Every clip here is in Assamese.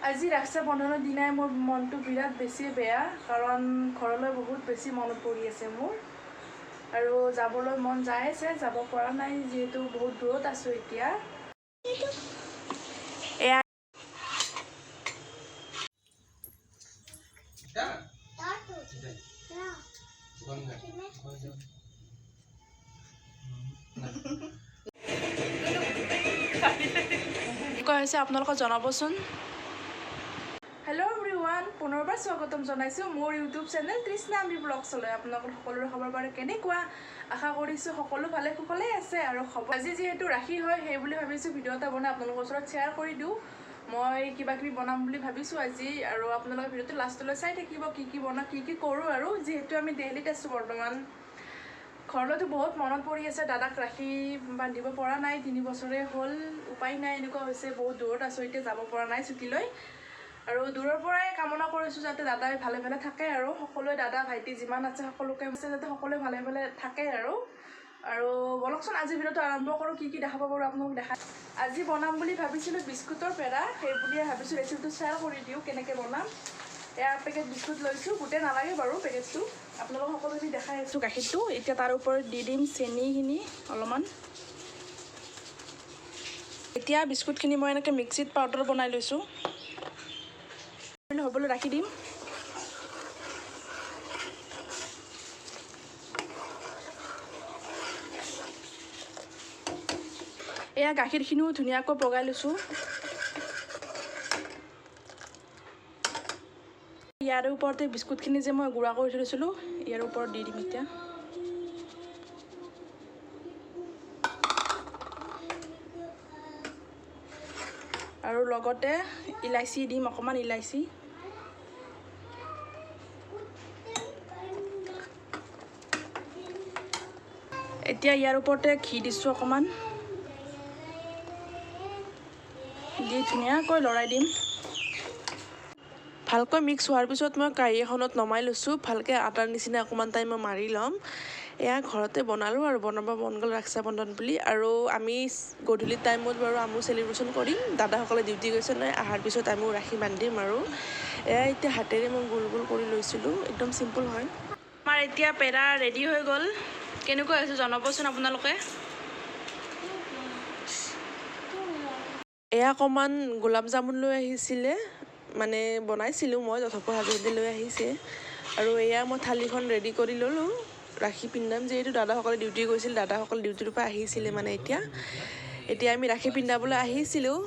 আজি ৰক্ষা বন্ধনৰ দিনাই মোৰ মনটো বিৰাট বেছি বেয়া, কাৰণ ঘৰলৈ বহুত বেছি মনত পৰি আছে মোৰ আৰু যাবলৈ মন যাই আছে, যাব পৰা নাই যিহেতু বহুত দূৰত আছোঁ এতিয়া। এয়া কেনেকুৱা হৈছে আপোনালোকে জনাবচোন। হেল্ল' এভৰিৱান, পুনৰবাৰ স্বাগতম জনাইছোঁ মোৰ ইউটিউব চেনেল তৃষ্ণা আমি ব্লগছলৈ। আপোনালোকৰ সকলোৰে খবৰ বাৰু কেনেকুৱা? আশা কৰিছোঁ সকলো ভালে কুশলেই আছে। আৰু খবৰ আজি যিহেতু ৰাখি হয়, সেই বুলি ভাবিছোঁ ভিডিঅ' এটা বনাই আপোনালোকৰ ওচৰত শ্বেয়াৰ কৰি দিওঁ। মই কিবা কিবি বনাম বুলি ভাবিছোঁ আজি, আৰু আপোনালোকে ভিডিঅ'টো লাষ্টলৈ চাই থাকিব কি কি বনাওঁ, কি কি কৰোঁ। আৰু যিহেতু আমি দেলহিত আছোঁ বৰ্তমান, ঘৰলৈতো বহুত মনত পৰি আছে। দাদাক ৰাখি বান্ধিব পৰা নাই, 3 বছৰে হ'ল, উপায় নাই, এনেকুৱা হৈছে। বহুত দূৰত আছোঁ এতিয়া, যাব পৰা নাই ছুটীলৈ। আৰু দূৰৰ পৰাই কামনা কৰিছোঁ যাতে দাদাই ভালে ভালে থাকে, আৰু সকলোৱে দাদা ভাইটি যিমান আছে সকলোকে যাতে সকলোৱে ভালে ভালে থাকে। আৰু আৰু বলকচোন আজি ভিডিঅ'টো আৰম্ভ কৰোঁ। কি কি দেখাব পাৰোঁ আপোনালোক দেখা। আজি বনাম বুলি ভাবিছিলোঁ বিস্কুটৰ পেৰা, সেই বুলিয়ে ভাবিছোঁ ৰেচিপিটো শ্বেয়াৰ কৰি দিওঁ কেনেকৈ বনাম। এয়া পেকেট বিস্কুট লৈছোঁ, গোটেই নালাগে বাৰু পেকেটটো, আপোনালোক সকলোখিনি দেখাই আছোঁ। গাখীৰটো এতিয়া তাৰ ওপৰত দি দিম চেনিখিনি অলপমান। এতিয়া বিস্কুটখিনি মই এনেকৈ মিক্সিত পাউডাৰ বনাই লৈছোঁ, হ'বলৈ ৰাখি দিম। এয়া গাখীৰখিনিও ধুনীয়াকৈ পগাই লৈছোঁ। ইয়াৰ ওপৰতে বিস্কুটখিনি যে মই গুড়া কৰি থৈছিলোঁ, ইয়াৰ ওপৰত দি দিম এতিয়া। আৰু লগতে ইলাচি দিম, অকণমান ইলাচি। এতিয়া ইয়াৰ ওপৰতে ঘি দিছোঁ অকণমান, দি ধুনীয়াকৈ লৰাই দিম। ভালকৈ মিক্স হোৱাৰ পিছত মই কাঁহী এখনত নমাই লৈছোঁ। ভালকৈ আটাৰ নিচিনা অকণমান টাইম মই মাৰি ল'ম। এয়া ঘৰতে বনালোঁ আৰু বনাব মন গ'ল ৰক্ষা বন্ধন বুলি। আৰু আমি গধূলি টাইমত বাৰু আমিও চেলিব্ৰেশ্যন কৰিম। দাদাসকলে ডিউটি গৈছে নহয়, অহাৰ পিছত আমিও ৰাখি বান্ধিম। আৰু এয়া এতিয়া হাতেৰে মই গোল গোল কৰি লৈছিলোঁ, একদম চিম্পল হয়। আমাৰ এতিয়া পেৰা ৰেডি হৈ গ'ল। কেনেকুৱা হৈছে জনাবচোন আপোনালোকে। এয়া অকণমান গোলাপ জামুন লৈ আহিছিলে, মানে বনাইছিলোঁ মই, তথাপিও হাজবেণ্ডে লৈ আহিছে। আৰু এয়া মই থালিখন ৰেডি কৰি ল'লোঁ, ৰাখি পিন্ধাম যিহেতু দাদাসকলে ডিউটি গৈছিল, দাদাসকল ডিউটিৰ পৰা আহিছিলে মানে। এতিয়া এতিয়া আমি ৰাখি পিন্ধাবলৈ আহিছিলোঁ।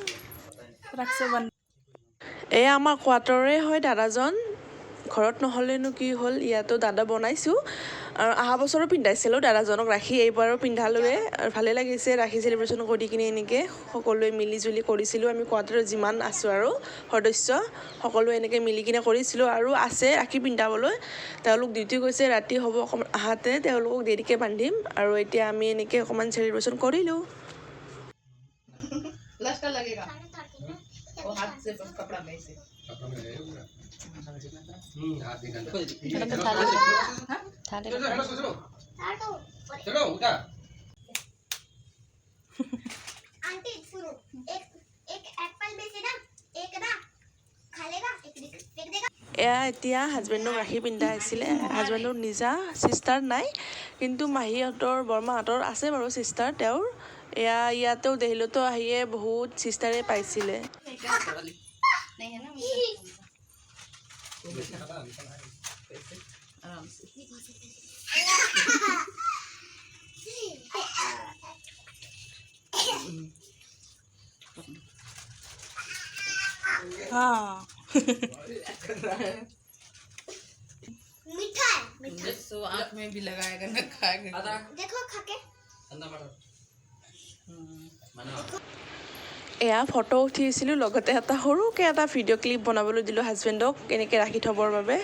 এয়া আমাৰ কোৱাৰ্টাৰৰে হয় দাদাজন, ঘৰত নহ'লেনো কি হ'ল, ইয়াতো দাদা বনাইছোঁ। আৰু অহা বছৰো পিন্ধাইছিলোঁ দাদাজনক ৰাখি, এইবাৰো পিন্ধালোৱে আৰু ভালেই লাগিছে ৰাখি চেলিব্ৰেশ্যন কৰি কিনে। এনেকৈ সকলোৱে মিলি জুলি কৰিছিলোঁ আমি, কোৱাৰ্টাৰত যিমান আছোঁ আৰু সদস্য সকলোৱে এনেকৈ মিলি কিনে কৰিছিলোঁ। আৰু আছে ৰাখি পিন্ধাবলৈ, তেওঁলোক ডিউটি গৈছে, ৰাতি হ'ব অকণমান আহাতে, তেওঁলোকক দেৰিকৈ বান্ধিম। আৰু এতিয়া আমি এনেকৈ অকণমান চেলিব্ৰেশ্যন কৰিলোঁ। आंटी सुनो, एक एक एप्पल में से ना एक ना खा लेगा, एक फेंक देगा। এয়া এতিয়া হাজবেণ্ডক ৰাখি পিন্ধাই আছিলে। হাজবেণ্ডৰ নিজা চিষ্টাৰ নাই, কিন্তু মাহীহঁতৰ বৰমাহঁতৰ আছে বাৰু চিষ্টাৰ তেওঁৰ। এয়া ইয়াতেও দেলহিতো আহিয়ে বহুত চিষ্টাৰে পাইছিলে। मीठा है, मीठा। तो आँख में भी लगाएगा ना खाएगा। देखो खा के। এয়া ফটো উঠিছিলোঁ, লগতে এটা সৰুকৈ এটা ভিডিঅ' ক্লিপ বনাবলৈ দিলোঁ হাজবেণ্ডক এনেকৈ ৰাখি থ'বৰ বাবে।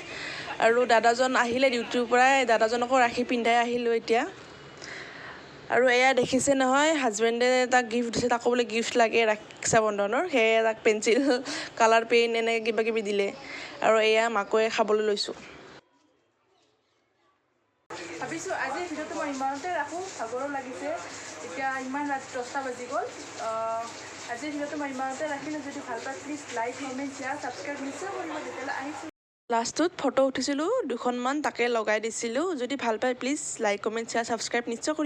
আৰু দাদাজন আহিলে ডিউটিৰ পৰাই, দাদাজনকো ৰাখি পিন্ধাই আহিলোঁ এতিয়া। আৰু এয়া দেখিছে নহয়, হাজবেণ্ডে তাক গিফ্ট দিছে, তাকো বোলে গিফ্ট লাগে ৰক্ষা বন্ধনৰ, সেয়ে তাক পেঞ্চিল, কালাৰ পেন এনেকৈ কিবা কিবি দিলে। আৰু এয়া মাকৈয়ে খাবলৈ লৈছোঁ। ভাবিছোঁ আজিৰ ভিডিঅ'টো মই ইমানতে ৰাখোঁ, ভাগৰো লাগিছে এতিয়া, ইমান ৰাতি 10টা বাজি গ'ল। আজিৰ ভিডিঅ'টো মই ইমানতে ৰাখিলোঁ। যদি ভাল পায়, please like, comment, share, subscribe নিশ্চয় কৰিব। তেতিয়াহ'লে আহিছোঁ। লাষ্টত ফটো উঠিছিলোঁ দুখনমান, তাকে লগাই দিছিলোঁ। যদি ভাল পায়, please like, comment, share, subscribe নিশ্চয় কৰিব।